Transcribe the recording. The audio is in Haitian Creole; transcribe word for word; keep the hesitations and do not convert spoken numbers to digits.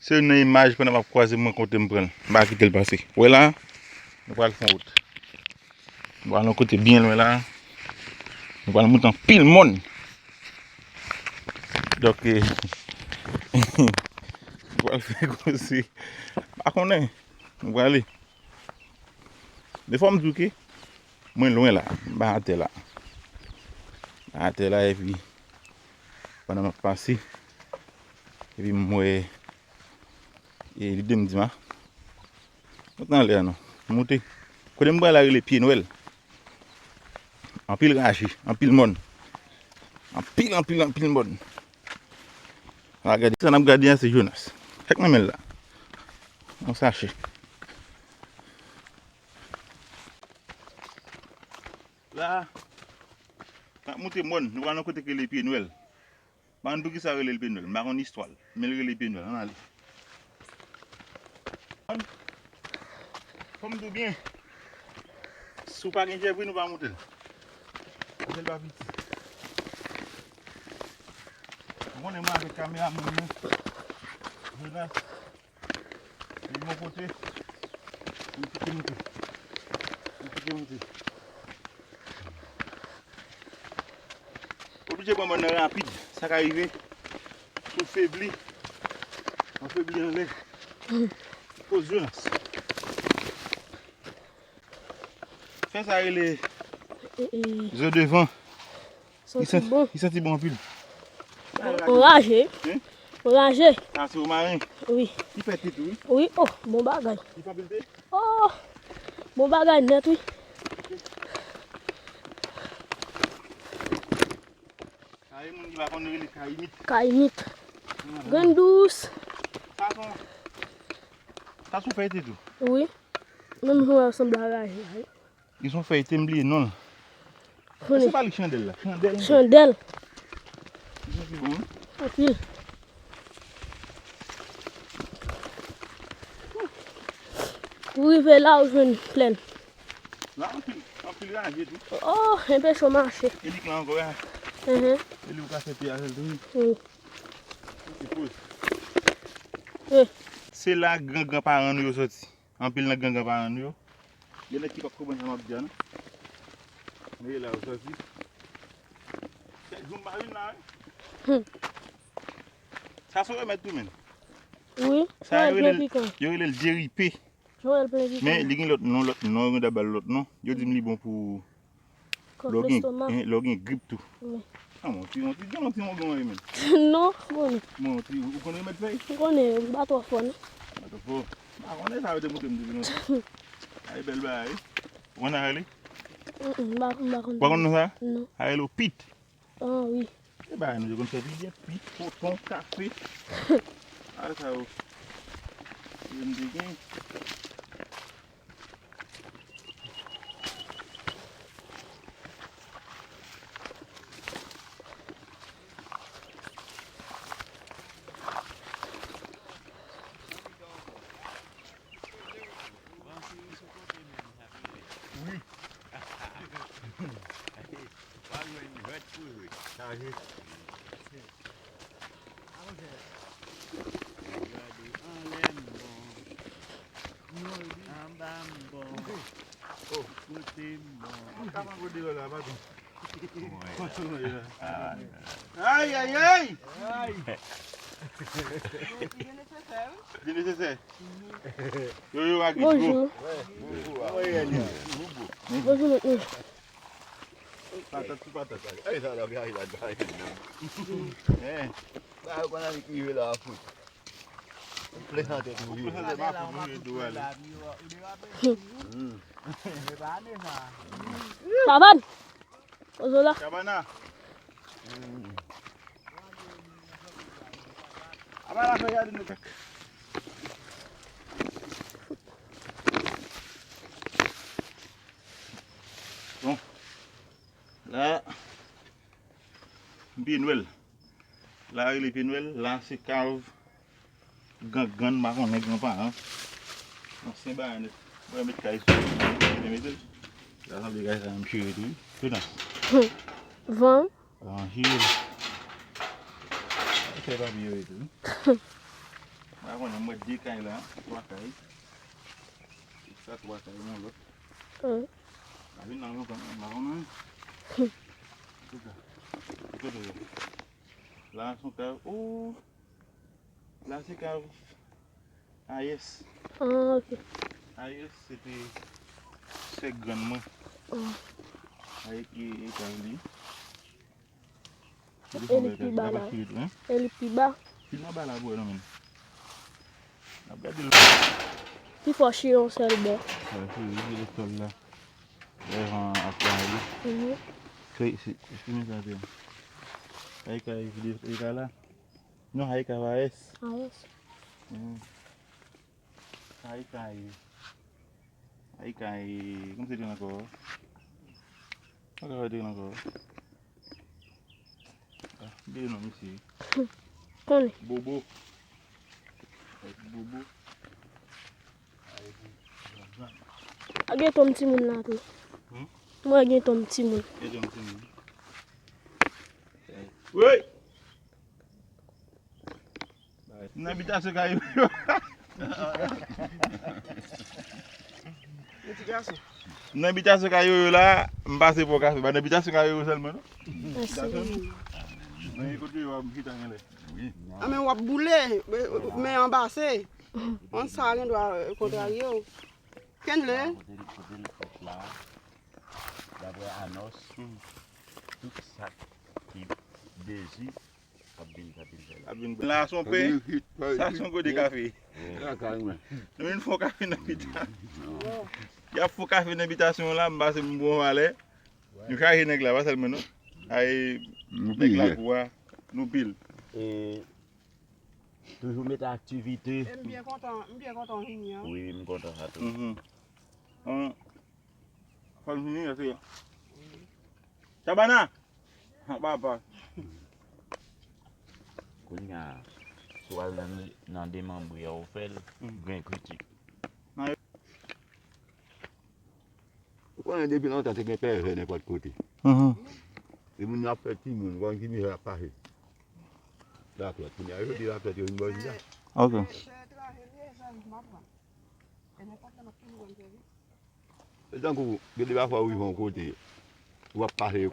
Se youn nan imaj pandan m ap kwaze mwen kote m pran l. M pa kite l pase. Ou wè la, nou pral fè yon wout. Nou pral yon kote byen lwen la. Nou pral monte anpil mòn. Donk, eh, nou pral fè kòmsi. M pa konnen. Nou prale. Men fò m di w ke mwen lwen la. M pa atè la. M pa atè la epi pandan m ap pase. Epi m wè E lide m di m a. Monte nan lè a non. Monte. Kote m pral la rele Pye Nwèl. Anpil raje, anpil mòn. Anpil, anpil, anpil mòn. Ala gade, sa n ap gade a se Jonas. Chak nan men l la. Yon sache. La, n ap monte mòn, nou pral nan kote ki rele Pye Nwèl. M pa konn poukisa yo rele l Pye Nwèl. M pa konn istwa l. Men l rele Pye Nwèl. Ann ale. Ann. Fò m di w byen. Si w pa gen jèvrin, ou pa monte l. Paske l pa piti. Ou konnen mwen avèk kameramann mwen, Jonas. Li bon kote. Li kite moute. Li kite moute. Oblije pran mòn nan rapid. Sa ka rive. Si w febli. Ou febli anlè. Koz vyolans. Fè sa rele E, e, zo devan. Li Santi santi, bon. Li santi bon anpil. Anraje. Hein? Anraje. Ah, se romaren. Wi. Li fè tet tou, wi. Wi, oh, bon bagay. Li fè anpil tet? Oh, bon bagay nèt, wi. Sa e moun ki pa konn rele kayimit. Kayimit. Mhm. Grenn dous. Sa son, sa sou fèy tet tou. Wi. Menm jan w sanble anraje, wi. Li se yon fèy te m bliye non l. Konnen. Se pa li chandèl la. Chandèl. Chandèl. Li santi bon, wi. Anpil. Ou rive la, ou jwenn plèn. La, anpil, anpil raje tou. Oh, enpeche w mache. E li k la ankò, a. Mhm. E li ou ka fè pye avè l tou, wi. Wi. Ok, poz. Wi. Se la gran gran paran nou yo soti. Anpil nan gran gran paran nou yo. Gen nèg ki p ap konprann sa m ap di a non. Men la yo sòti. Kèk jou m pa vin la, wi. Hmm. Sa se remèd tou, menm. Wi, sa yo rele l, yo rele l deripe. Joel plen pikan. Men li gen lòt non, lòt non, yo gen daba l lòt non. Yo di m li bon pou Kòk lestomak. Lè w gen, eh, lè w gen grip tou. Wi. Ah, mon ti, mon ti, mon ti, mon ti, mon ti, men. Non, m konnen. Mon ti, ou konn remèd fèy? M konnen, m pa twò fò, non. Pa twò fò. M pa konnen sa yo te montre m depi lontan. Ay, bèl bagay, wi. Ou konn sa rele? Mm, mm, m pa, m pa konn. Ou pa konn non sa? Non. Sa rele pit. Ah, wi. E bagay nou te konn fè pi byen, pit, koton, kafe. A sa yo. Yo m te gen. Wi. W ap jwenn rèd pou jwe. Chaje. Gade, anlè m bon. Anba m bon. Kote m bon. Ay, ay, ay! Li nesesè. Yo, yo, ak bonjou. Bonjou, mesye. Patat sou patat. Ay, sa la, ay, la, ay, la. Eh. Ba, yo konn annik rive la, fout. Plezante tou, wi. Plezante, ma fout, wi, dou ale. Savann. Ozola. Cabana. Apa la fè gade nou. Bon. La, m Pye Nwèl. La rele Pye Nwèl, la se kav Gran, gran, m pa konnen, gran paran. Ansyen bagay nèt. Mwen met kay sou. Mwen mete l. Sa sanble kay sa menm chire tou, wi. Tou nan. Van. Van chire l. Fè papye yo tou, wi. Mwen konnen mwen de kay la, twa kay. Se sa twa kay, yon lòt. Wi. La vin nan lontan, mwen pa konnen. Kouta. Kouta. La, se yon kay. Oh! La, se kay Ayès. Ah, ok. Ayès, se te sè grann mwen. Oh. Ayès ki e kay li. E li pi ba la. E li pi ba. Fin anba la pou wè non, men. N ap gade l. Pi fò chire yon sèl bò. Wè, chire, chire sòl la. Lè van ap pale. Mhm. Fè, se, se men sa te. Ay kay vide, ay kay la. Non, ay kay va S. A S. Mhm. Ay kay. Ay kay. Kòman se te ankò? Kòman se te ankò? Ah, bliye non, mesye. Konnen. Bobo. Bobo. A gen ton timoun la tou. Hmm? Mwen gen ton timoun. Gen ton timoun. Woy! Nan bitasyon kay yo. Yon ti gason. Nan bitasyon kay yo la, m pase pou kafe. Ba nan bitasyon kay yo sèlman, non? Mèsi. Bitasyon, non? Men kote yo ap chita genlè. Wi. A, men w ap boule, men, men anbase. Konn sa gen dwa, euh, kontrarye w. Kenle. Kote l, kote l fèt la, daprè anons, tout sa ki dezi ap vin, ap vin fè la. Ap vin la, se yon pen. Sa se yon kote kafe. Lakay mwen. Nou vin fè kafe nan pita. Y ap fè kafe nan bitasyon la, m pase m bon valè. Nou chaje nèg la, pa sèlman non. Ay, nou nèg pile. Lakou a, nou pile. E toujou mete aktivite. E m byen kontan, m byen kontan w vini an. Wi, m kontan sa tou. Mhm. An, fò n vini, se Chabana! An, papa. Kounye a, si w al nan, nan demanbre a, ou fè l, gen kritik. Ou konnen depi lontan te gen pèvè nenpòt kote. Mhm. E moun yo ap fè timoun, ou konn ki mizè y ap pase. Laplèt, kounye a yo di laplèt yo vin bò jodi a. Ok. E tankou, gen de pafwa ou rive yon kote, w ap pase yo